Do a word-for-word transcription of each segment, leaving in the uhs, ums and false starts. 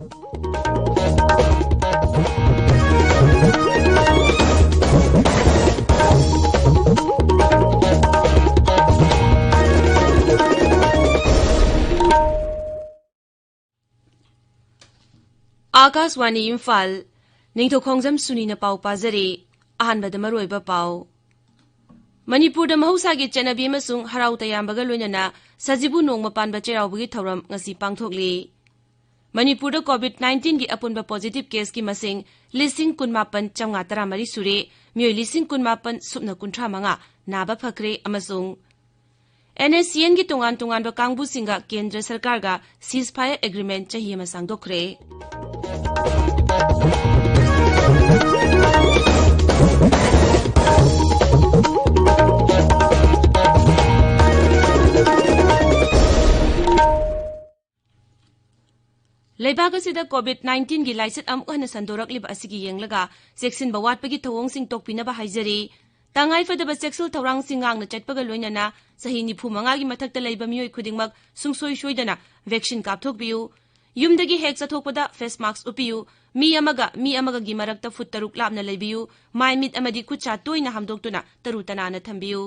ꯑꯥꯀꯥꯁꯋꯥꯅꯤ ꯏꯝꯐꯥꯜ, ꯅꯤꯡꯊꯧꯈꯣꯡꯖꯝ ꯁꯨꯅꯤꯅ ꯄꯥꯎ ꯄꯥꯖꯔꯤ꯫ ꯑꯍꯥꯟꯕꯗ ꯃꯔꯨꯑꯣꯏꯕ ꯄꯥꯎ꯫ ꯃꯅꯤꯄꯨꯔꯗ ꯃꯍꯧꯁꯥꯒꯤ ꯆꯠꯅꯕꯤ ꯑꯃꯁꯨꯡ ꯍꯔꯥꯎ ꯇꯌꯥꯝꯕꯒ ꯂꯣꯏꯅꯅ ꯁꯖꯤꯕꯨ ꯅꯣꯡꯃ ꯄꯥꯟꯕ ꯆꯩꯔꯥꯎꯕꯒꯤ ꯊꯧꯔꯝ ꯉꯁꯤ ꯄꯥꯡꯊꯣꯛꯂꯤ꯫ ꯃꯅꯤꯄꯨꯔꯗ COVID nineteenꯒꯤ ꯑꯄꯨꯟꯕ positive caseꯀꯤ ꯃꯁꯤꯡ ꯂꯤꯁꯤꯡ ꯀꯨꯟꯃꯥꯄꯟ ꯆꯥꯝꯃꯉꯥ ꯇꯔꯥꯃꯔꯤ ꯁꯨꯔꯦ, ꯃꯤꯑꯣꯏ ꯂꯤꯁꯤꯡ ꯀꯨꯟꯃꯥꯄꯟ ꯁꯨꯞꯅ ꯀꯨꯟꯊ꯭ꯔꯥ ꯃꯉꯥ ꯅꯥꯕ ꯐꯈ꯭ꯔꯦ ꯑꯃꯁꯨꯡ NSCNꯒꯤ ꯇꯣꯉꯥꯟ ꯇꯣꯉꯥꯟꯕ ꯀꯥꯡꯕꯨꯁꯤꯡꯒ ꯀꯦꯟꯗ꯭ꯔ ꯁꯔꯀꯥꯔꯒ ceasefire agreement ꯆꯍꯤ ꯑꯃ ꯁꯥꯡꯗꯣꯛꯈ꯭ꯔꯦ꯫ ꯂꯩꯕꯥꯛ ꯑꯁꯤꯗ COVID nineteenꯒꯤ ꯂꯥꯏꯆꯠ ꯑꯃꯨꯛ ꯍꯟꯅ ꯁꯟꯗꯣꯔꯛꯂꯤꯕ ꯑꯁꯤꯒꯤ ꯌꯦꯡꯂꯒ ꯆꯦꯛꯁꯤꯟꯕ ꯋꯥꯠꯄꯒꯤ ꯊꯧꯑꯣꯡꯁꯤꯡ ꯇꯣꯛꯄꯤꯅꯕ ꯍꯥꯏꯖꯔꯤ꯫ ꯇꯉꯥꯏ ꯐꯗꯕ ꯆꯦꯛꯁꯤꯜ ꯊꯧꯔꯥꯡꯁꯤꯡ ꯉꯥꯛꯅ ꯆꯠꯄꯒ ꯂꯣꯏꯅꯅ ꯆꯍꯤ ꯅꯤꯐꯨ ꯃꯉꯥꯒꯤ ꯃꯊꯛꯇ ꯂꯩꯕ ꯃꯤꯑꯣꯏ ꯈꯨꯗꯤꯡꯃꯛ ꯁꯨꯡꯁꯣꯏ ꯁꯣꯏꯗꯅ vaccine ꯀꯥꯞꯊꯣꯛꯄꯤꯌꯨ꯫ ꯌꯨꯝꯗꯒꯤ ꯍꯦꯛ ꯆꯠꯊꯣꯛꯄꯗ face mask ꯎꯞꯄꯤꯌꯨ꯫ ꯃꯤ ꯑꯃꯒ ꯃꯤ ꯑꯃꯒꯒꯤ ꯃꯔꯛꯇ foot ꯇꯔꯨꯛ ꯂꯥꯞꯅ ꯂꯩꯕꯤꯌꯨ꯫ ꯃꯥꯏ ꯃꯤꯠ ꯑꯃꯗꯤ ꯈꯨꯠ ꯁꯥ ꯇꯣꯏꯅ ꯍꯥꯝꯗꯣꯛꯇꯨꯅ ꯇꯔꯨ ꯇꯅꯥꯟꯅ ꯊꯝꯕꯤꯌꯨ꯫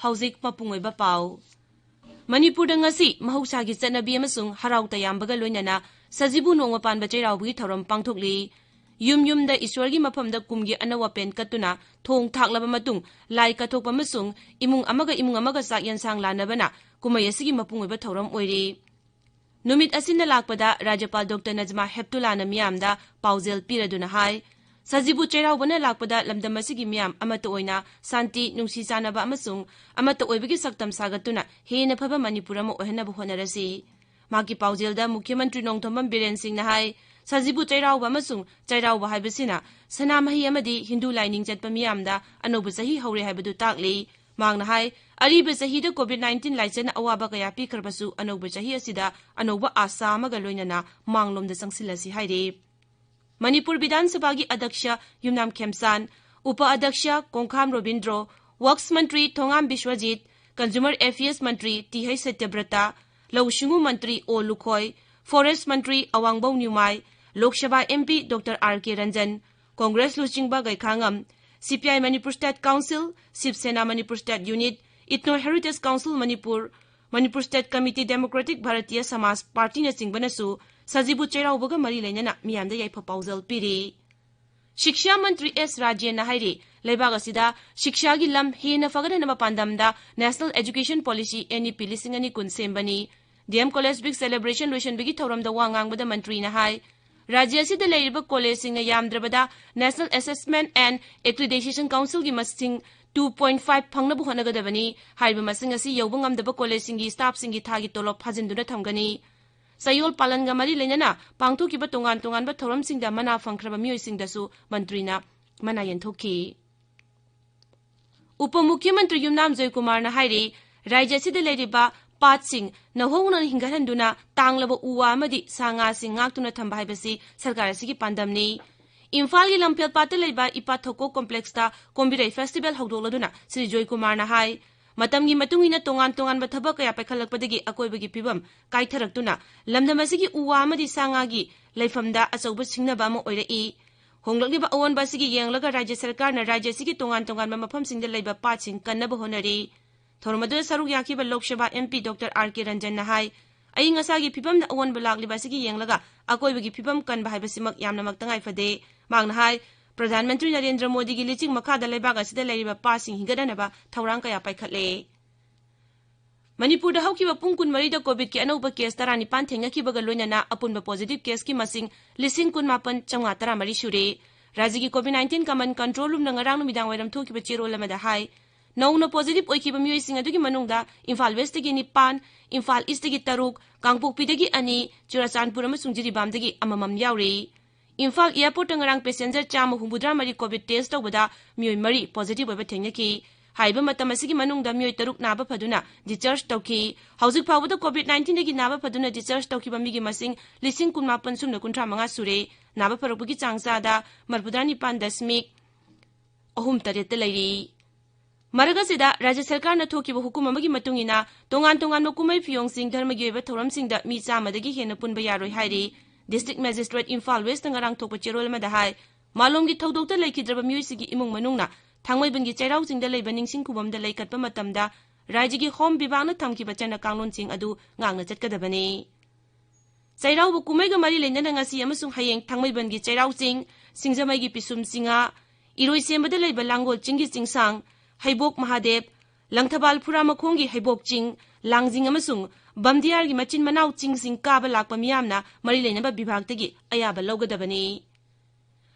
ꯍꯧꯖꯤꯛ ꯃꯄꯨꯡ ꯑꯣꯏꯕ ꯄꯥꯎ꯫ ꯃꯅꯤꯄꯨꯔꯗ ꯉꯁꯤ ꯃꯍꯧꯁꯥꯒꯤ ꯆꯠꯅꯕꯤ ꯑꯃꯁꯨꯡ ꯍꯔꯥꯎ ꯇꯌꯥꯝꯕꯒ ꯂꯣꯏꯅꯅ ꯁꯖꯤꯕꯨ ꯅꯣꯡꯃ ꯄꯥꯟꯕ ꯆꯩꯔꯥꯎꯕꯒꯤ ꯊꯧꯔꯝ ꯄꯥꯡꯊꯣꯛꯂꯤ꯫ ꯌꯨꯝ ꯌꯨꯝꯗ ꯏꯁ꯭ꯋꯔꯒꯤ ꯃꯐꯝꯗ ꯀꯨꯝꯒꯤ ꯑꯅꯧ ꯑꯄꯦꯟ ꯀꯠꯇꯨꯅ ꯊꯣꯡ ꯊꯥꯛꯂꯕ ꯃꯇꯨꯡ ꯂꯥꯏ ꯀꯠꯊꯣꯛꯄ ꯑꯃꯁꯨꯡ ꯏꯃꯨꯡ ꯑꯃꯒ ꯏꯃꯨꯡ ꯑꯃꯒ ꯆꯥꯛ ꯌꯦꯟꯁꯥꯡ ꯂꯥꯟꯅꯕꯅ ꯀꯨꯝꯍꯩ ꯑꯁꯤꯒꯤ ꯃꯄꯨꯡ ꯑꯣꯏꯕ ꯊꯧꯔꯝ ꯑꯣꯏꯔꯤ꯫ ꯅꯨꯃꯤꯠ ꯑꯁꯤꯅ ꯂꯥꯛꯄꯗ ꯔꯥꯖ꯭ꯌꯄꯥꯜ ꯗꯣꯛꯇꯔ ꯅꯖꯃꯥ ꯍꯦꯞꯇꯨꯂꯥꯅ ꯃꯤꯌꯥꯝꯗ ꯄꯥꯎꯖꯦꯜ ꯄꯤꯔꯗꯨꯅ ꯍꯥꯏ, ꯁꯖꯤꯕꯨ ꯆꯩꯔꯥꯎꯕꯅ ꯂꯥꯛꯄꯗ ꯂꯝꯗꯝ ꯑꯁꯤꯒꯤ ꯃꯤꯌꯥꯝ ꯑꯃꯠꯇ ꯑꯣꯏꯅ ꯁꯥꯟꯇꯤ, ꯅꯨꯡꯁꯤ ꯆꯥꯟꯅꯕ ꯑꯃꯁꯨꯡ ꯑꯃꯠꯇ ꯑꯣꯏꯕꯒꯤ ꯁꯛꯇꯝ ꯁꯥꯒꯠꯇꯨꯅ ꯍꯦꯟꯅ ꯐꯕ ꯃꯅꯤꯄꯨꯔ ꯑꯃ ꯑꯣꯏꯍꯟꯅꯕ ꯍꯣꯠꯅꯔꯁꯤ꯫ ꯃꯍꯥꯛꯀꯤ ꯄꯥꯎꯖꯦꯜꯗ ꯃꯨꯈ꯭ꯌ ꯃꯟꯇ꯭ꯔꯤ ꯅꯣꯡꯊꯣꯝꯕꯝ ꯕꯤꯔꯦꯟ ꯁꯤꯡꯅ ꯍꯥꯏ, ꯁꯖꯤꯕꯨ ꯆꯩꯔꯥꯎꯕ ꯑꯃꯁꯨꯡ ꯆꯩꯔꯥꯎꯕ ꯍꯥꯏꯕꯁꯤꯅ ꯁꯅꯥꯃꯍꯤ ꯑꯃꯗꯤ ꯍꯤꯟꯗꯨ ꯂꯥꯏꯅꯤꯡ ꯆꯠꯄ ꯃꯤꯌꯥꯝꯗ ꯑꯅꯧꯕ ꯆꯍꯤ ꯍꯧꯔꯦ ꯍꯥꯏꯕꯗꯨ ꯇꯥꯛꯂꯤ꯫ ꯃꯍꯥꯛꯅ ꯍꯥꯏ, ꯑꯔꯤꯕ ꯆꯍꯤꯗ COVID nineteen ꯂꯥꯏꯆꯠꯅ ꯑꯋꯥꯕ ꯀꯌꯥ ꯄꯤꯈ꯭ꯔꯕꯁꯨ ꯑꯅꯧꯕ ꯆꯍꯤ ꯑꯁꯤꯗ ꯑꯅꯧꯕ ꯑꯥꯁꯥ ꯑꯃꯒ ꯂꯣꯏꯅꯅ ꯃꯥꯡꯂꯣꯝꯗ ꯆꯪꯁꯤꯜꯂꯁꯤ ꯍꯥꯏꯔꯤ꯫ ꯃꯅꯤꯄꯨꯔ ꯕꯤꯙꯥꯟ ꯁꯚꯥꯒꯤ ꯑꯗ꯭ꯌꯛꯁ ꯌꯨꯝꯅꯥꯝ ꯈꯦꯝꯆꯥꯟ, ꯎꯄ ꯑꯗ꯭ꯌꯛꯁ ꯀꯣꯡꯈꯥꯝ ꯔꯣꯕꯤꯟꯗ꯭ꯔꯣ, ꯋꯛꯁ ꯃꯟꯇ꯭ꯔꯤ ꯊꯣꯉꯥꯝ ꯕꯤꯁ꯭ꯋꯖꯤꯠ, Consumer Affairs ꯃꯟꯇ꯭ꯔꯤ ꯇꯤ ꯍꯩꯆ ꯁꯇ꯭ꯌꯕ꯭ꯔꯇ, ꯂꯧꯎ ꯁꯤꯡꯎ ꯃꯟꯇ꯭ꯔꯤ ꯑꯣ Lukhoi, Forest Mantri Awangbow Newmai, Lok Sabha M P Doctor R K Ranjan, Congress ꯂꯨꯆꯤꯡꯕ ꯒꯩꯈꯥꯉꯝ, C P I Manipur State Council, Shiv Sena Manipur State Unit, Ethno Heritage Council Manipur, Manipur State Committee, Democratic Bharatiya Samaj Party ꯅꯆꯤꯡꯕꯅꯁꯨ ꯁꯖꯤꯕꯨ ꯆꯩꯔꯥꯎꯕꯒ ꯃꯔꯤ ꯂꯩꯅꯅ ꯃꯤꯌꯥꯝꯗ ꯌꯥꯏꯐ ꯄꯥꯎꯖꯦꯜ ꯄꯤꯔꯤ꯫ ꯁꯤꯛꯁꯥ ꯃꯟꯇ꯭ꯔꯤ ꯑꯦꯁ ꯔꯥꯖꯦꯟꯅ ꯍꯥꯏꯔꯤ, ꯂꯩꯕꯥꯛ ꯑꯁꯤꯗ ꯁꯤꯛꯁꯥꯒꯤ ꯂꯝ ꯍꯦꯟꯅ ꯐꯒꯠꯍꯟꯅꯕ ꯄꯥꯟꯗꯝꯗ National Education Policy N E P ꯂꯤꯁꯤꯡ ꯑꯅꯤ ꯀꯨꯟ ꯁꯦꯝꯕꯅꯤ꯫ D M College Week celebration ꯂꯣꯏꯁꯤꯟꯕꯒꯤ ꯊꯧꯔꯝꯗ ꯋꯥ ꯉꯥꯡꯕꯗ ꯃꯟꯇ꯭ꯔꯤꯅ ꯍꯥꯏ, ꯔꯥꯖ꯭ꯌ ꯑꯁꯤꯗ ꯂꯩꯔꯤꯕ ꯀꯣꯂꯦꯖꯁꯤꯡꯅ ꯌꯥꯝꯗ꯭ꯔꯕꯗ National Assessment and Accreditation Councilꯒꯤ ꯃꯁꯤꯡ two point five ꯐꯪꯅꯕ ꯍꯣꯠꯅꯒꯗꯕꯅꯤ꯫ ꯍꯥꯏꯔꯤꯕ ꯃꯁꯤꯡ ꯑꯁꯤ ꯌꯧꯕ ꯉꯝꯗꯕ ꯀꯣꯂꯦꯖꯁꯤꯡꯒꯤ staffꯁꯤꯡꯒꯤ ꯊꯥꯒꯤ ꯇꯣꯂꯣꯞ ꯐꯥꯖꯤꯟꯗꯨꯅ ꯊꯝꯒꯅꯤ꯫ ꯆꯌꯣꯜ ꯄꯥꯂꯟꯒ ꯃꯔꯤ ꯂꯩꯅꯅ ꯄꯥꯡꯊꯣꯛꯈꯤꯕ ꯇꯣꯉꯥꯟ ꯇꯣꯉꯥꯟꯕ ꯊꯧꯔꯝꯁꯤꯡꯗ ꯃꯅꯥ ꯐꯪꯈ꯭ꯔꯕ ꯃꯤꯑꯣꯏꯁꯤꯡꯗꯁꯨ ꯃꯟꯇ꯭ꯔꯤꯅ ꯃꯅꯥ ꯌꯦꯟꯊꯣꯛꯈꯤ꯫ ꯎꯄ ꯃꯨꯈ꯭ꯌꯃꯟꯇ꯭ꯔꯤ ꯌꯨꯝꯅꯥꯝ ꯖꯣꯏꯀꯨꯃꯥꯔꯅ ꯍꯥꯏꯔꯤ, ꯔꯥꯖ꯭ꯌ ꯑꯁꯤꯗ ꯂꯩꯔꯤꯕ ꯄꯥꯠꯁꯤꯡ ꯅꯧꯍꯧꯅꯅ ꯍꯤꯡꯒꯠꯍꯟꯗꯨꯅ ꯇꯥꯡꯂꯕ ꯎ ꯋꯥ ꯑꯃꯗꯤ ꯁꯥ ꯉꯥꯁꯤꯡ ꯉꯥꯛꯇꯨꯅ ꯊꯝꯕ ꯍꯥꯏꯕꯁꯤ ꯁꯔꯀꯥꯔ ꯑꯁꯤꯒꯤ ꯄꯥꯟꯗꯝꯅꯤ꯫ ꯏꯝꯐꯥꯜꯒꯤ ꯂꯝꯐꯦꯜ ꯄꯥꯠꯇ ꯂꯩꯕ ꯏꯄꯥ ꯊꯣꯀꯣ complexꯇ ꯀꯣꯝꯕꯤꯔꯩ festival ꯍꯧꯗꯣꯛꯂꯗꯨꯅ ꯁ꯭ꯔꯤ ꯖꯣꯏꯀꯨꯃꯥꯔꯅ ꯍꯥꯏ, ꯃꯇꯝꯒꯤ ꯃꯇꯨꯡ ꯏꯟꯅ ꯇꯣꯉꯥꯟ ꯇꯣꯉꯥꯟꯕ ꯊꯕꯛ ꯀꯌꯥ ꯄꯥꯏꯈꯠꯂꯛꯄꯗꯒꯤ ꯑꯀꯣꯏꯕꯒꯤ ꯐꯤꯕꯝ ꯀꯥꯏꯊꯔꯛꯇꯨꯅ ꯂꯝꯗꯝ ꯑꯁꯤꯒꯤ ꯎ ꯋꯥ ꯑꯃꯗꯤ ꯁꯥ ꯉꯥꯒꯤ ꯂꯩꯐꯝꯗ ꯑꯆꯧꯕ ꯁꯤꯡꯅꯕ ꯑꯃ ꯑꯣꯏꯔꯛꯏ꯫ ꯍꯣꯡꯂꯛꯂꯤꯕ ꯑꯑꯣꯟꯕ ꯑꯁꯤꯒꯤ ꯌꯦꯡꯂꯒ ꯔꯥꯖ꯭ꯌ ꯁꯔꯀꯥꯔꯅ ꯔꯥꯖ꯭ꯌ ꯑꯁꯤꯒꯤ ꯇꯣꯉꯥꯟ ꯇꯣꯉꯥꯟꯕ ꯃꯐꯝꯁꯤꯡꯗ ꯂꯩꯕ ꯄꯥꯠꯁꯤꯡ ꯀꯟꯅꯕ ꯍꯣꯠꯅꯔꯤ꯫ ꯊꯧꯔꯝ ꯑꯗꯨꯗ ꯁꯔꯨꯛ ꯌꯥꯈꯤꯕ Lok Sabha M P Doctor R K ꯔꯟꯖꯟꯅ ꯍꯥꯏ, ꯑꯏꯪ ꯑꯁꯥꯒꯤ ꯐꯤꯕꯝꯗ ꯑꯑꯣꯟꯕ ꯂꯥꯛꯂꯤꯕ ꯑꯁꯤꯒꯤ ꯌꯦꯡꯂꯒ ꯑꯀꯣꯏꯕꯒꯤ ꯐꯤꯕꯝ ꯀꯟꯕ ꯍꯥꯏꯕꯁꯤꯃꯛ ꯌꯥꯝꯅꯃꯛ ꯇꯉꯥꯏ ꯐꯗꯦ꯫ ꯃꯍꯥꯛꯅ ꯍꯥꯏ, ꯄ꯭ꯔꯙꯥꯟ ꯃꯟꯇ꯭ꯔꯤ ꯅꯔꯦꯟꯗ꯭ꯔ ꯃꯣꯗꯤꯒꯤ ꯂꯤꯆꯤꯡ ꯃꯈꯥꯗ ꯂꯩꯕꯥꯛ ꯑꯁꯤꯗ ꯂꯩꯔꯤꯕ ꯄꯥꯠꯁꯤꯡ ꯍꯤꯡꯒꯠꯍꯟꯅꯕ ꯊꯧꯔꯥꯡ ꯀꯌꯥ ꯄꯥꯏꯈꯠꯂꯦ꯫ ꯃꯅꯤꯄꯨꯔꯗ ꯍꯧꯈꯤꯕ ꯄꯨꯡ ꯀꯨꯟꯃꯔꯤꯗ ꯀꯣꯚꯤꯗꯀꯤ ꯑꯅꯧꯕ ꯀꯦꯁ ꯇꯔꯥꯅꯤꯄꯥꯟ ꯊꯦꯡꯅꯈꯤꯕꯒ ꯂꯣꯏꯅꯅ ꯑꯄꯨꯟꯕ positive caseꯀꯤ ꯃꯁꯤꯡ ꯂꯤꯁꯤꯡ ꯀꯨꯟꯃꯥꯄꯟ ꯆꯥꯝꯃꯉꯥ ꯇꯔꯥꯃꯔꯤ ꯁꯨꯔꯦ꯫ ꯔꯥꯖ꯭ꯌꯒꯤ COVID nineteen command control roomꯅ ꯉꯔꯥꯡ ꯅꯨꯃꯤꯗꯥꯡ ꯋꯥꯏꯔꯝ ꯊꯣꯛꯈꯤꯕ ꯆꯦꯔꯣꯜ ꯑꯃꯗ ꯍꯥꯏ, ꯅꯧꯅ positive ꯑꯣꯏꯈꯤꯕ ꯃꯤꯑꯣꯏꯁꯤꯡ ꯑꯗꯨꯒꯤ ꯃꯅꯨꯡꯗ ꯏꯝꯐꯥꯜ Westꯇꯒꯤ ꯅꯤꯄꯥꯟ, ꯏꯝꯐꯥꯜ Eastꯇꯒꯤ ꯇꯔꯨꯛ, ꯀꯥꯡꯄꯣꯛꯄꯤꯗꯒꯤ ꯑꯅꯤ, ꯆꯨꯔꯥꯆꯥꯟꯄꯨꯔ ꯑꯃꯁꯨꯡ ꯖꯤꯔꯤꯕꯥꯝꯗꯒꯤ ꯑꯃꯃꯝ ꯌꯥꯎꯔꯤ꯫ ꯏꯝꯐꯥꯜ airportꯇ ꯉꯔꯥꯡ passenger ꯆꯥꯝꯃ ꯍꯨꯝꯐꯨꯇꯔꯥ ꯃꯔꯤ COVID test ꯇꯧꯕꯗ ꯃꯤꯑꯣꯏ ꯃꯔꯤ positive ꯑꯣꯏꯕ ꯊꯦꯡꯅꯈꯤ꯫ ꯍꯥꯏꯔꯤꯕ ꯃꯇꯝ ꯑꯁꯤꯒꯤ ꯃꯅꯨꯡꯗ ꯃꯤꯑꯣꯏ ꯇꯔꯨꯛ ꯅꯥꯕ ꯐꯗꯨꯅ discharge ꯇꯧꯈꯤ꯫ ꯍꯧꯖꯤꯛ ꯐꯥꯎꯕꯗ COVID nineteenꯗꯒꯤ ꯅꯥꯕ ꯐꯗꯨꯅ discharge ꯇꯧꯈꯤꯕ ꯃꯤꯒꯤ ꯃꯁꯤꯡ ꯂꯤꯁꯤꯡ ꯀꯨꯟꯃꯥꯄꯟ ꯁꯨꯞꯅ ꯀꯨꯟꯊ꯭ꯔꯥ ꯃꯉꯥ ꯁꯨꯔꯦ꯫ ꯅꯥꯕ ꯐꯔꯛꯄꯒꯤ ꯆꯥꯡ ꯆꯥꯗ ꯃꯔꯤꯐꯨꯇꯔꯥ ꯅꯤꯄꯥꯟ ꯗꯁꯃꯤꯛ ꯑꯍꯨꯝ ꯇꯔꯦꯠꯇ ꯂꯩꯔꯤ꯫ ꯃꯔꯛ ꯑꯁꯤꯗ ꯔꯥꯖ꯭ꯌ ꯁꯔꯀꯥꯔꯅ ꯊꯣꯛꯈꯤꯕ ꯍꯨꯀꯨꯝ ꯑꯃꯒꯤ ꯃꯇꯨꯡ ꯏꯟꯅ ꯇꯣꯉꯥꯟ ꯇꯣꯉꯥꯟꯕ ꯀꯨꯝꯍꯩ ꯐꯤꯌꯣꯡꯁꯤꯡ, ꯙꯔꯃꯒꯤ ꯑꯣꯏꯕ ꯊꯧꯔꯝꯁꯤꯡꯗ ꯃꯤ ꯆꯥꯝꯃꯗꯒꯤ ꯍꯦꯟꯅ ꯄꯨꯟꯕ ꯌꯥꯔꯣꯏ ꯍꯥꯏꯔꯤ꯫ District Magistrate ꯏꯝꯐꯥꯜ West ꯅ ꯉꯔꯥꯡ ꯊꯣꯛꯄ ꯆꯦꯔꯣꯜ ꯑꯃꯗ ꯍꯥꯏ, ꯃꯥꯂꯣꯝꯒꯤ ꯊꯧꯗꯣꯛꯇ ꯂꯩꯈꯤꯗ꯭ꯔꯕ ꯃꯤꯑꯣꯏꯁꯤꯡꯒꯤ ꯏꯃꯨꯡ ꯃꯅꯨꯡꯅ ꯊꯥꯡꯃꯩꯕꯟꯒꯤ ꯆꯩꯔꯥꯎ ꯆꯤꯡꯗ ꯂꯩꯕ ꯅꯤꯡꯁꯤꯡ ꯈꯨꯕꯝꯗ ꯂꯩ ꯀꯠꯄ ꯃꯇꯝꯗ ꯔꯥꯏꯖ꯭ꯌꯒꯤ ꯍꯣꯝ ꯕꯤꯚꯥꯒꯅ ꯊꯝꯈꯤꯕ ꯆꯠꯅ ꯀꯥꯡꯂꯣꯟꯁꯤꯡ ꯑꯗꯨ ꯉꯥꯛꯅ ꯆꯠꯀꯗꯕꯅꯤ꯫ ꯆꯩꯔꯥꯎꯕ ꯀꯨꯝꯍꯩꯒ ꯃꯔꯤ ꯂꯩꯅꯅ ꯉꯁꯤ ꯑꯃꯁꯨꯡ ꯍꯌꯦꯡ ꯊꯥꯡꯃꯩꯕꯟꯒꯤ ꯆꯩꯔꯥꯎ ꯆꯤꯡ, ꯁꯤꯡꯖꯃꯩꯒꯤ ꯄꯤꯁꯨꯝ ꯆꯤꯡꯉꯥ, ꯏꯔꯣꯏꯁꯦꯝꯕꯗ ꯂꯩꯕ ꯂꯥꯡꯒꯣꯜ ꯆꯤꯡꯒꯤ ꯆꯤꯡꯁꯥꯡ, ꯍꯩꯕꯣꯛ ꯃꯍꯥꯗꯦꯕ, ꯂꯪꯊꯕꯥꯜ ꯐꯨꯔꯥꯃꯈꯣꯡꯒꯤ ꯍꯩꯕꯣꯛ ꯆꯤꯡ, ꯂꯥꯡꯖꯤꯡ ꯑꯃꯁꯨꯡ ꯕꯝꯗꯤꯌꯥꯔꯒꯤ ꯃꯆꯤꯟ ꯃꯅꯥꯎ ꯆꯤꯡꯁꯤꯡ ꯀꯥꯕ ꯂꯥꯛꯄ ꯃꯤꯌꯥꯝꯅ ꯃꯔꯤ ꯂꯩꯅꯕ ꯕꯤꯚꯥꯒꯇꯒꯤ ꯑꯌꯥꯕ ꯂꯧꯒꯗꯕꯅꯤ꯫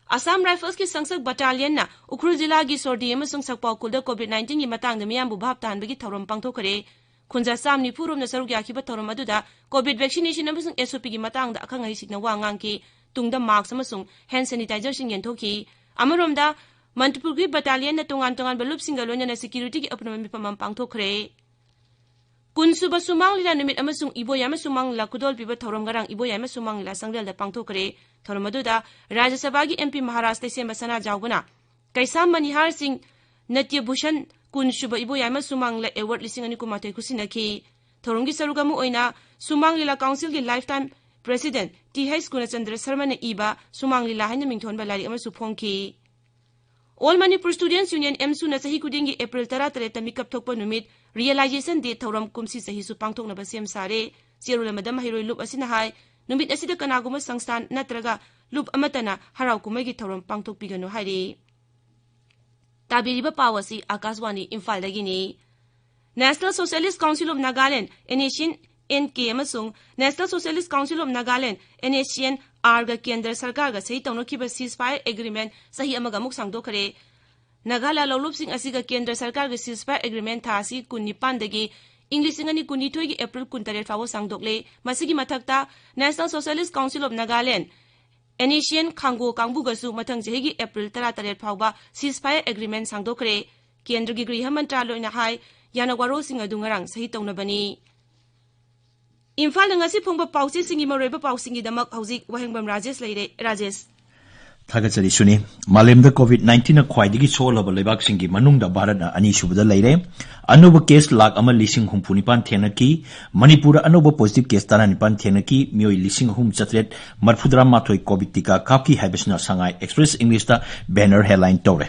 ꯑꯁꯥꯝ ꯔꯥꯏꯐꯜꯁꯀꯤ ꯁꯪꯁꯛ ꯕꯠꯇꯥꯂꯤꯌꯟꯅ ꯎꯈ꯭ꯔꯨꯜ ꯖꯤꯂꯥꯒꯤ ꯁꯣꯔꯗꯤ ꯑꯃꯁꯨꯡ ꯁꯛꯄꯥꯎ ꯈꯨꯜꯗ COVID nineteen ꯒꯤ ꯃꯇꯥꯡꯗ ꯃꯤꯌꯥꯝꯕꯨ ꯚꯥꯞ ꯇꯥꯍꯟꯕꯒꯤ ꯊꯧꯔꯝ ꯄꯥꯡꯊꯣꯛꯈ꯭ꯔꯦ꯫ ꯈꯨꯟꯖꯥ ꯆꯥꯝ ꯅꯤꯐꯨ ꯔꯣꯝꯅ ꯁꯔꯨꯛ ꯌꯥꯈꯤꯕ ꯊꯧꯔꯝ ꯑꯗꯨꯗ COVID vaccination ꯑꯃꯁꯨꯡ SOP ꯒꯤ ꯃꯇꯥꯡꯗ ꯑꯈꯪ ꯑꯍꯩꯁꯤꯡꯅ ꯋꯥ ꯉꯥꯡꯈꯤ꯫ ꯇꯨꯡꯗ mask ꯑꯃꯁꯨꯡ hand sanitizerꯁꯤꯡ ꯌꯦꯟꯊꯣꯛꯈꯤ꯫ ꯑꯃꯔꯣꯝꯗ, ꯃꯅꯤꯄꯨꯔꯒꯤ ꯕꯠꯇꯥꯂꯤꯌꯟꯅ ꯇꯣꯉꯥꯟ ꯇꯣꯉꯥꯟꯕ ꯂꯨꯞꯁꯤꯡꯒ ꯂꯣꯏꯅꯅ security ꯒꯤ ꯑꯄꯨꯟꯕ ꯃꯤꯐꯝ ꯑꯃ ꯄꯥꯡꯊꯣꯛꯈ꯭ꯔꯦ꯫ ꯀꯨꯟꯁꯨꯕ ꯁꯨꯃꯥꯡ ꯂꯤꯂꯥ ꯅꯨꯃꯤꯠ ꯑꯃꯁꯨꯡ ꯏꯕꯣꯌꯥꯏꯃ ꯁꯨꯃꯥꯡ ꯂꯤꯂꯥ ꯈꯨꯗꯣꯜ ꯄꯤꯕ ꯊꯧꯔꯝ ꯉꯔꯥꯡ ꯏꯕꯣꯌꯥꯏꯃ ꯁꯨꯃꯥꯡ ꯂꯤꯂꯥ ꯁꯪꯂꯦꯜꯗ ꯄꯥꯡꯊꯣꯛꯈ꯭ꯔꯦ꯫ ꯊꯧꯔꯝ ꯑꯗꯨꯗ ꯔꯥꯖ꯭ꯌ ꯁꯚꯥꯒꯤ MP ꯃꯍꯥꯔꯥꯖ ꯇꯩꯁꯦꯝꯕ ꯁꯅꯥꯖꯥꯎꯕꯅ ꯀꯩꯁꯥꯝ ꯃꯅꯤꯍꯥꯔ ꯁꯤꯡ ꯅꯇ꯭ꯌ ꯚꯨꯁꯟ ꯀꯨꯟꯁꯨꯕ ꯏꯕꯣꯌꯥꯏꯃ ꯁꯨꯃꯥꯡ ꯂꯤꯂꯥ award ꯂꯤꯁꯤꯡ ꯑꯅꯤ ꯀꯨꯟꯃꯥꯊꯣꯏ ꯈꯨꯠꯁꯤꯟꯅꯈꯤ꯫ ꯊꯧꯔꯝꯒꯤ ꯁꯔꯨꯛ ꯑꯃ ꯑꯣꯏꯅ ꯁꯨꯃꯥꯡ ꯂꯤꯂꯥ council ꯒꯤ lifetime president T H ꯒꯨꯅꯆꯟꯗ꯭ꯔ ꯁꯔꯃꯅ ꯏꯕ ꯁꯨꯃꯥꯡ ꯂꯤꯂꯥ ꯍꯥꯏꯅ ꯃꯤꯡꯊꯣꯟꯕ ꯂꯥꯏꯔꯤꯛ ꯑꯃꯁꯨ ꯐꯣꯡꯈꯤ꯫ All Manipur Students Union, AMSU ꯅ ꯆꯍꯤ ꯈꯨꯗꯤꯡꯒꯤ April ꯇꯔꯥꯇꯔꯦꯠꯇ ꯃꯤꯀꯞ ꯊꯣꯛꯄ ꯅꯨꯃꯤꯠ Realization Day ꯊꯧꯔꯝ ꯀꯨꯝꯁꯤ ꯆꯍꯤꯁꯨ ꯄꯥꯡꯊꯣꯛꯅꯕ ꯁꯦꯝ ꯁꯥꯔꯦ꯫ ꯆꯦꯔꯣꯜ ꯑꯃꯗ ꯃꯍꯩꯔꯣꯏ ꯂꯨꯞ ꯑꯁꯤꯅ ꯍꯥꯏ, ꯅꯨꯃꯤꯠ ꯑꯁꯤꯗ ꯀꯅꯥꯒꯨꯝꯕ ꯁꯪꯁꯊꯥꯟ ꯅꯠꯇ꯭ꯔꯒ ꯂꯨꯞ ꯑꯃꯠꯇꯅ ꯍꯔꯥꯎ ꯀꯨꯝꯍꯩꯒꯤ ꯊꯧꯔꯝ ꯄꯥꯡꯊꯣꯛꯄꯤꯒꯅꯨ ꯍꯥꯏꯔꯤ꯫ ꯇꯥꯕꯤꯔꯤꯕ ꯄꯥꯎ ꯑꯁꯤ ꯑꯥꯀꯥꯁꯕꯥꯅꯤ ꯏꯝꯐꯥꯜꯗꯒꯤꯅꯤ꯫ National Socialist Council of Nagaland, NSCN N K ꯑꯃꯁꯨꯡ National Socialist Council of Nagaland, NSCN R ꯒ ꯀꯦꯟꯗ꯭ꯔ ꯁꯔꯀꯥꯔꯒ ꯁꯍꯤ ꯇꯧꯅꯈꯤꯕ ceasefire agreement ꯆꯍꯤ ꯑꯃꯒ ꯑꯃꯨꯛ ꯁꯥꯡꯗꯣꯛꯈ꯭ꯔꯦ꯫ ꯅꯥꯒꯥ ꯂꯥꯜꯍꯧꯂꯨꯞꯁꯤꯡ ꯑꯁꯤꯒ ꯀꯦꯟꯗ꯭ꯔ ꯁꯔꯀꯥꯔꯒ ceasefire agreement ꯊꯥ ꯑꯁꯤ ꯀꯨꯟꯅꯤꯄꯥꯟꯗꯒꯤ ꯏꯪ ꯂꯤꯁꯤꯡ ꯑꯅꯤ ꯀꯨꯟꯅꯤꯊꯣꯏꯒꯤ April ꯀꯨꯟꯇꯔꯦꯠ ꯐꯥꯎꯕ ꯁꯥꯡꯗꯣꯛꯂꯦ꯫ ꯃꯁꯤꯒꯤ ꯃꯊꯛꯇ, National Socialist Council of Nagaland, NSCN ꯈꯥꯡꯒꯣ ꯀꯥꯡꯕꯨꯒꯁꯨ ꯃꯊꯪ ꯆꯍꯤꯒꯤ April ꯇꯔꯥꯇꯔꯦꯠ ꯐꯥꯎꯕ ceasefire agreement ꯁꯥꯡꯗꯣꯛꯈ꯭ꯔꯦ꯫ ꯀꯦꯟꯗ꯭ꯔꯒꯤ ꯒ꯭ꯔꯤꯍ ꯃꯟꯇ꯭ꯔꯥꯂꯣꯏꯅ ꯍꯥꯏ, ꯌꯥꯅ ꯋꯥꯔꯣꯜꯁꯤꯡ ꯑꯗꯨ ꯉꯔꯥꯡ ꯁꯍꯤ ꯇꯧꯅꯕꯅꯤ꯫ ꯏꯝꯐꯥꯜꯗ ꯉꯁꯤ ꯐꯣꯡꯕ ꯄꯥꯎꯆꯦꯁꯤꯡꯒꯤ ꯃꯔꯨꯑꯣꯏꯕ ꯄꯥꯎꯁꯤꯡꯒꯤꯗꯃꯛ ꯍꯧꯖꯤꯛ ꯋꯥꯍꯦꯡꯕꯝ ꯔꯥꯖꯦꯁ ꯂꯩꯔꯦ꯫ ꯔꯥꯖꯦꯁ꯫ ꯊꯥꯒꯠꯆꯔꯤ ꯁꯨꯅꯤ꯫ ꯃꯥꯂꯦꯝꯗ COVID nineteenꯅ ꯈ꯭ꯋꯥꯏꯗꯒꯤ ꯁꯣꯛꯍꯜꯂꯕ ꯂꯩꯕꯥꯛꯁꯤꯡꯒꯤ ꯃꯅꯨꯡꯗ ꯚꯥꯔꯠꯅ ꯑꯅꯤꯁꯨꯕꯗ ꯂꯩꯔꯦ꯫ ꯑꯅꯧꯕ ꯀꯦꯁ ꯂꯥꯈ ꯑꯃ ꯂꯤꯁꯤꯡ ꯍꯨꯝꯐꯨ ꯅꯤꯄꯥꯟ ꯊꯦꯡꯅꯈꯤ꯫ ꯃꯅꯤꯄꯨꯔꯗ ꯑꯅꯧꯕ ꯄꯣꯖꯤꯇꯤꯚ ꯀꯦꯁ ꯇꯔꯥꯅꯤꯄꯥꯟ ꯊꯦꯡꯅꯈꯤ꯫ ꯃꯤꯑꯣꯏ ꯂꯤꯁꯤꯡ ꯑꯍꯨꯝ ꯆꯥꯇ꯭ꯔꯦꯠ ꯃꯔꯤꯐꯨꯇꯔꯥ ꯃꯥꯊꯣꯏ COVID ꯇꯤꯀꯥ ꯀꯥꯞꯈꯤ ꯍꯥꯏꯕꯁꯤꯅ ꯁꯉꯥꯏ ꯑꯦꯛꯁꯄ꯭ꯔꯦꯁ ꯏꯪꯂꯤꯁꯇ ꯕꯦꯅꯔ ꯍꯦꯗꯂꯥꯏꯟ ꯇꯧꯔꯦ꯫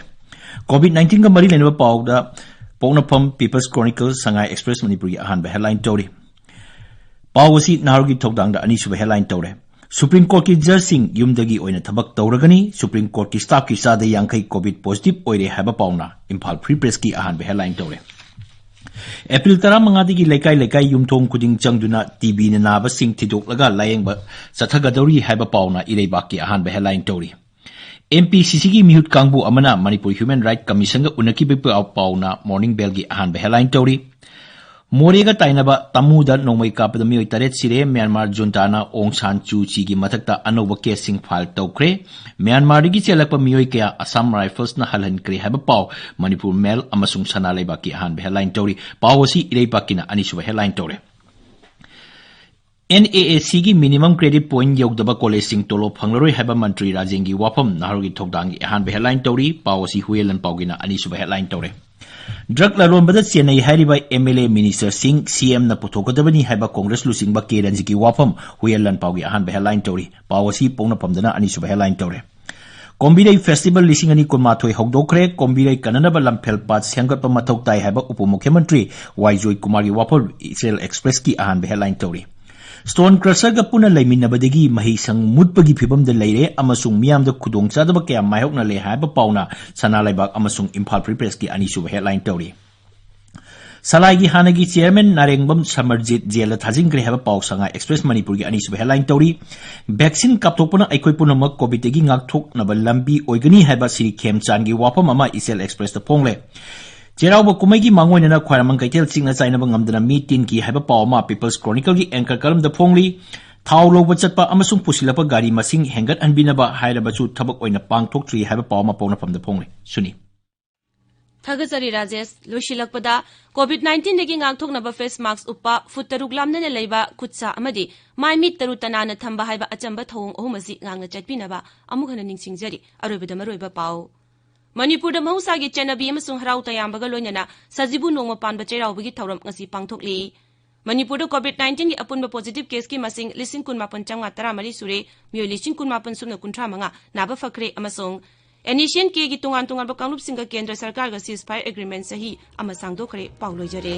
COVID nineteenꯒ ꯃꯔꯤ ꯂꯩꯅꯕ ꯄꯥꯎꯗ ꯄꯣꯛꯅꯐꯝ ꯄꯤꯄꯜꯁ ꯀ꯭ꯔꯣꯅꯤꯀꯜ ꯁꯉꯥꯏ ꯑꯦꯛꯁꯄ꯭ꯔꯦꯁ ꯃꯅꯤꯄꯨꯔꯒꯤ ꯑꯍꯥꯟꯕ ꯍꯦꯗꯂꯥꯏꯟ ꯇꯧꯔꯤ꯫ ꯄꯥꯎ ꯑꯁꯤ ꯅꯍꯥꯔꯣꯜꯒꯤ ꯊꯧꯗꯥꯡꯗ ꯑꯅꯤꯁꯨꯕ ꯍꯦꯗꯂꯥꯏꯟ ꯇꯧꯔꯦ꯫ ꯁꯨꯄ꯭ꯔꯤꯝ ꯀꯣꯔꯠꯀꯤ ꯖꯖꯁꯤꯡ ꯌꯨꯝꯗꯒꯤ ꯑꯣꯏꯅ ꯊꯕꯛ ꯇꯧꯔꯒꯅꯤ꯫ ꯁꯨꯄ꯭ꯔꯤꯝ ꯀꯣꯔꯠꯀꯤ ꯁ꯭ꯇꯥꯐꯀꯤ ꯆꯥꯗ ꯌꯥꯡꯈꯩ COVID ꯄꯣꯖꯤꯇꯤꯚ ꯑꯣꯏꯔꯦ ꯍꯥꯏꯕ ꯄꯥꯎꯅ ꯏꯝꯐꯥꯜ ꯐ꯭ꯔꯤ ꯄ꯭ꯔꯦꯁꯀꯤ ꯑꯍꯥꯟꯕ ꯍꯦꯗꯂꯥꯏꯟ ꯇꯧꯔꯦ꯫ ꯑꯦꯄ꯭ꯔꯤꯜ ꯇꯔꯥꯃꯉꯥꯗꯒꯤ ꯂꯩꯀꯥꯏ ꯂꯩꯀꯥꯏ ꯌꯨꯝꯊꯣꯡ ꯈꯨꯗꯤꯡ ꯆꯪꯗꯨꯅ TBꯅ ꯅꯥꯕꯁꯤꯡ ꯊꯤꯗꯣꯛꯂꯒ ꯂꯥꯌꯦꯡꯕ ꯆꯠꯊꯒꯗꯧꯔꯤ ꯍꯥꯏꯕ ꯄꯥꯎꯅ ꯏꯔꯩꯕꯥꯛꯀꯤ ꯑꯍꯥꯟꯕ ꯍꯦꯗꯂꯥꯏꯟ ꯇꯧꯔꯤ꯫ MPCCꯒꯤ ꯃꯤꯍꯨꯠ ꯀꯥꯡꯕꯨ ꯑꯃꯅ ꯃꯅꯤꯄꯨꯔ ꯍ꯭ꯌꯨꯃꯦꯟ ꯔꯥꯏꯠ ꯀꯃꯤꯁꯟꯒ ꯎꯅꯈꯤꯕ ꯄꯥꯎ-, ꯄꯥꯎꯅ ꯃꯣꯔꯅꯤꯡ ꯕꯦꯜꯒꯤ ꯑꯍꯥꯟꯕ ꯍꯦꯗꯂꯥꯏꯟ ꯇꯧꯔꯤ꯫ ꯃꯣꯔꯦꯒ ꯇꯥꯏꯅꯕ ꯇꯥꯃꯨꯗ ꯅꯣꯡꯃꯩ ꯀꯥꯞꯄꯗ ꯃꯤꯑꯣꯏ ꯇꯔꯦꯠ ꯁꯤꯔꯦ꯫ ꯃ꯭ꯌꯥꯟꯃꯥꯔ ꯖꯨꯟꯇꯥꯅ ꯑꯣꯡ ꯁꯥꯟ ꯆꯨ ꯆꯤꯒꯤ ꯃꯊꯛꯇ ꯑꯅꯧꯕ ꯀꯦꯁꯁꯤꯡ ꯐꯥꯏꯜ ꯇꯧꯈ꯭ꯔꯦ꯫ ꯃ꯭ꯌꯥꯟꯃꯥꯔꯗꯒꯤ ꯆꯦꯜꯂꯛꯄ ꯃꯤꯑꯣꯏ ꯀꯌꯥ ꯑꯁꯥꯝ ꯔꯥꯏꯐꯜꯁꯅ ꯍꯜꯍꯟꯈ꯭ꯔꯦ ꯍꯥꯏꯕ ꯄꯥꯎ ꯃꯅꯤꯄꯨꯔ ꯃꯦꯜ ꯑꯃꯁꯨꯡ ꯁꯅꯥ ꯂꯩꯕꯥꯛꯀꯤ ꯑꯍꯥꯟꯕ ꯍꯦꯗꯂꯥꯏꯟ ꯇꯧꯔꯤ꯫ ꯄꯥꯎ ꯑꯁꯤ ꯏꯔꯩꯕꯥꯛꯀꯤꯅ ꯑꯅꯤꯁꯨꯕ ꯍꯦꯗꯂꯥꯏꯟ ꯇꯧꯔꯦ꯫ NAACꯒꯤ ꯃꯤꯅꯤꯃꯝ ꯀ꯭ꯔꯦꯗꯤꯠ ꯄꯣꯏꯟꯠ ꯌꯧꯗꯕ ꯀꯣꯂꯦꯖꯁꯤꯡ ꯇꯣꯂꯣꯞ ꯐꯪꯂꯔꯣꯏ ꯍꯥꯏꯕ ꯃꯟꯇ꯭ꯔꯤ ꯔꯥꯖꯦꯟꯒꯤ ꯋꯥꯐꯝ ꯅꯍꯥꯔꯣꯜꯒꯤ ꯊꯧꯗꯥꯡꯒꯤ ꯑꯍꯥꯟꯕ ꯍꯦꯗꯂꯥꯏꯟ ꯇꯧꯔꯤ꯫ ꯄꯥꯎ ꯑꯁꯤ ꯍꯨꯌꯦꯟ ꯂꯥꯟꯄꯥꯎꯒꯤꯅ ꯑꯅꯤꯁꯨꯕ ꯍꯦꯗꯂꯥꯏꯟ ꯇꯧꯔꯦ꯫ ꯗ꯭ꯔꯒ ꯂꯂꯣꯟꯕꯗ ꯆꯦꯟꯅꯩ ꯍꯥꯏꯔꯤꯕ MLA ꯃꯤꯅꯤꯁꯇꯔꯁꯤꯡ CMꯅ ꯄꯨꯊꯣꯛꯀꯗꯕꯅꯤ ꯍꯥꯏꯕ ꯀꯣꯡꯒ꯭ꯔꯦꯁ ꯂꯨꯆꯤꯡꯕ ꯀꯦ ꯔꯟꯖꯤꯠꯀꯤ ꯋꯥꯐꯝ ꯍꯨꯌꯦꯟ ꯂꯥꯟꯄꯥꯎꯒꯤ ꯑꯍꯥꯟꯕ ꯍꯦꯗꯂꯥꯏꯟ ꯇꯧꯔꯤ꯫ ꯄꯥꯎ ꯑꯁꯤ ꯄꯣꯛꯅꯐꯝꯗꯅ ꯑꯅꯤꯁꯨꯕ ꯍꯦꯗꯂꯥꯏꯟ ꯇꯧꯔꯦ꯫ ꯀꯣꯝꯕꯤꯔꯩ ꯐꯦꯁꯇꯤꯚꯦꯜ ꯂꯤꯁꯤꯡ ꯑꯅꯤ ꯀꯨꯟꯃꯥꯊꯣꯏ ꯍꯧꯗꯣꯛꯈ꯭ꯔꯦ꯫ ꯀꯣꯝꯕꯤꯔꯩ ꯀꯟꯅꯅꯕ ꯂꯝꯐꯦꯜ ꯄꯥꯠ ꯁꯦꯝꯒꯠꯄ ꯃꯊꯧ ꯇꯥꯏ ꯍꯥꯏꯕ ꯎꯄ ꯃꯨꯈ꯭ꯌꯃꯟꯇ꯭ꯔꯤ ꯋꯥꯏ ꯖꯣꯏꯀꯨꯃꯥꯔꯒꯤ ꯋꯥꯐꯝ ꯏꯆꯦꯜ ꯑꯦꯛꯁꯄ꯭ꯔꯦꯁꯀꯤ ꯑꯍꯥꯟꯕ ꯍꯦꯗꯂꯥꯏꯟ ꯇꯧꯔꯤ꯫ ꯁ꯭ꯇꯣꯟ ꯀ꯭ꯔꯁꯔꯒ ꯄꯨꯟꯅ ꯂꯩꯃꯤꯟꯅꯕꯗꯒꯤ ꯃꯍꯩꯁꯪ ꯃꯨꯠꯄꯒꯤ ꯐꯤꯚꯝꯗ ꯂꯩꯔꯦ ꯑꯃꯁꯨꯡ ꯃꯤꯌꯥꯝꯗ ꯈꯨꯗꯣꯡꯆꯥꯗꯕ ꯀꯌꯥ ꯃꯥꯌꯣꯛꯅꯔꯦ ꯍꯥꯏꯕ ꯄꯥꯎꯅ ꯁꯅꯥ ꯂꯩꯕꯥꯛ ꯑꯃꯁꯨꯡ ꯏꯝꯐꯥꯜ ꯐ꯭ꯔꯤ ꯄ꯭ꯔꯦꯁꯀꯤ ꯑꯅꯤꯁꯨꯕ ꯍꯦꯗꯂꯥꯏꯟ ꯇꯧꯔꯤ꯫ ꯁꯂꯥꯏꯒꯤ ꯍꯥꯟꯅꯒꯤ ꯆꯤꯌꯔꯃꯦꯟ ꯅꯥꯔꯦꯡꯕꯝ ꯁꯃꯔꯖꯤꯠ ꯖꯦꯜꯗ ꯊꯥꯖꯤꯟꯈ꯭ꯔꯦ ꯍꯥꯏꯕ ꯄꯥꯎ ꯁꯉꯥꯏ ꯑꯦꯛꯁꯄ꯭ꯔꯦꯁ ꯃꯅꯤꯄꯨꯔꯒꯤ ꯑꯅꯤꯁꯨꯕ ꯍꯦꯗꯂꯥꯏꯟ ꯇꯧꯔꯤ꯫ ꯚꯦꯛꯁꯤꯟ ꯀꯥꯞꯊꯣꯛꯄꯅ ꯑꯩꯈꯣꯏ ꯄꯨꯝꯅꯃꯛ ꯀꯣꯚꯤꯗꯇꯒꯤ ꯉꯥꯛꯊꯣꯛꯅꯕ ꯂꯝꯕꯤ ꯑꯣꯏꯒꯅꯤ ꯍꯥꯏꯕ ꯁ꯭ꯔꯤ ꯈꯦꯝꯆꯥꯟꯒꯤ ꯋꯥꯐꯝ ꯑꯃ ꯏꯆꯦꯜ ꯑꯦꯛꯁꯄ꯭ꯔꯦꯁꯇ ꯐꯣꯡꯂꯦ꯫ ꯆꯩꯔꯥꯎꯕ ꯀꯨꯝꯍꯩꯒꯤ ꯃꯥꯡꯑꯣꯏꯅꯅ ꯈ꯭ꯋꯥꯏꯔꯝꯕꯟ ꯀꯩꯊꯦꯜ ꯆꯤꯛꯅ ꯆꯥꯏꯅꯕ ꯉꯝꯗꯅ ꯃꯤ ꯇꯤꯟꯈꯤ ꯍꯥꯏꯕ ꯄꯥꯎ ꯑꯃ ꯄꯤꯄꯜꯁ ꯀ꯭ꯔꯣꯅꯤꯀꯜꯒꯤ ꯑꯦꯡꯀꯔ ꯀꯂꯝꯗ ꯐꯣꯡꯂꯤ꯫ ꯊꯥꯎ ꯂꯧꯕ ꯆꯠꯄ ꯑꯃꯁꯨꯡ ꯄꯨꯁꯤꯜꯂꯛꯄ ꯒꯥꯔꯤ ꯃꯁꯤꯡ ꯍꯦꯟꯒꯠꯍꯟꯕꯤꯅꯕ ꯍꯥꯏꯔꯕꯁꯨ ꯊꯕꯛ ꯑꯣꯏꯅ ꯄꯥꯡꯊꯣꯛꯇ꯭ꯔꯤ ꯍꯥꯏꯕ ꯄꯥꯎ ꯑꯃ ꯄꯣꯛꯅꯐꯝꯗ ꯐꯣꯡꯂꯤ꯫ ꯁꯨꯅꯤ꯫ ꯊꯥꯒꯠꯆꯔꯤ ꯔꯥꯖꯦꯁ꯫ ꯂꯣꯏꯁꯤꯜꯂꯛꯄꯗ, ꯀꯣꯚꯤꯗ ꯅꯥꯏꯟꯇꯤꯟꯗꯒꯤ ꯉꯥꯛꯊꯣꯛꯅꯕ ꯐꯦꯁ ꯃꯥꯛꯁ ꯎꯞꯄ, ꯐꯨꯠ ꯇꯔꯨꯛ ꯂꯥꯞꯅꯅ ꯂꯩꯕ, ꯈꯨꯠ ꯁꯥ ꯑꯃꯗꯤ ꯃꯥꯏ ꯃꯤꯠ ꯇꯔꯨ ꯇꯅꯥꯟꯅ ꯊꯝꯕ ꯍꯥꯏꯕ ꯑꯆꯝꯕ ꯊꯧꯑꯣꯡ ꯑꯍꯨꯝ ꯑꯁꯤ ꯉꯥꯛꯅ ꯆꯠꯄꯤꯅꯕ ꯑꯃꯨꯛ ꯍꯟꯅ ꯅꯤꯡꯁꯤꯡꯖꯔꯤ꯫ ꯑꯔꯣꯏꯕꯗ ꯃꯔꯨꯑꯣꯏꯕ ꯄꯥꯎ꯫ ꯃꯅꯤꯄꯨꯔꯗ ꯃꯍꯧꯁꯥꯒꯤ ꯆꯠꯅꯕꯤ ꯑꯃꯁꯨꯡ ꯍꯔꯥꯎ ꯇꯌꯥꯝꯕꯒ ꯂꯣꯏꯅꯅ ꯁꯖꯤꯕꯨ ꯅꯣꯡꯃ ꯄꯥꯟꯕ ꯆꯩꯔꯥꯎꯕꯒꯤ ꯊꯧꯔꯝ ꯉꯁꯤ ꯄꯥꯡꯊꯣꯛꯂꯤ꯫ ꯃꯅꯤꯄꯨꯔꯗ ꯀꯣꯚꯤꯗ ꯅꯥꯏꯟꯇꯤꯟꯒꯤ ꯑꯄꯨꯟꯕ ꯄꯣꯖꯤꯇꯤꯚ ꯀꯦꯁꯀꯤ ꯃꯁꯤꯡ ꯂꯤꯁꯤꯡ ꯀꯨꯟꯃꯥꯄꯟ ꯆꯥꯝꯃꯉꯥ ꯇꯔꯥꯃꯔꯤ ꯁꯨꯔꯦ꯫ ꯃꯤꯑꯣꯏ ꯂꯤꯁꯤꯡ ꯀꯨꯟꯃꯥꯄꯟ ꯁꯨꯞꯅ ꯀꯨꯟꯊ꯭ꯔꯥ ꯃꯉꯥ ꯅꯥꯕ ꯐꯈ꯭ꯔꯦ ꯑꯃꯁꯨꯡ ꯑꯦꯟ ꯑꯦꯁ ꯑꯦꯟ ꯀꯦꯒꯤ ꯇꯣꯉꯥꯟ ꯇꯣꯉꯥꯟꯕ ꯀꯥꯡꯂꯨꯞꯁꯤꯡꯒ ꯀꯦꯟꯗ꯭ꯔ ꯁꯔꯀꯥꯔꯒ ceasefire agreement ꯁꯍꯤ ꯑꯃ ꯁꯥꯡꯗꯣꯛꯈ꯭ꯔꯦ꯫ ꯄꯥꯎ ꯂꯣꯏꯖꯔꯦ꯫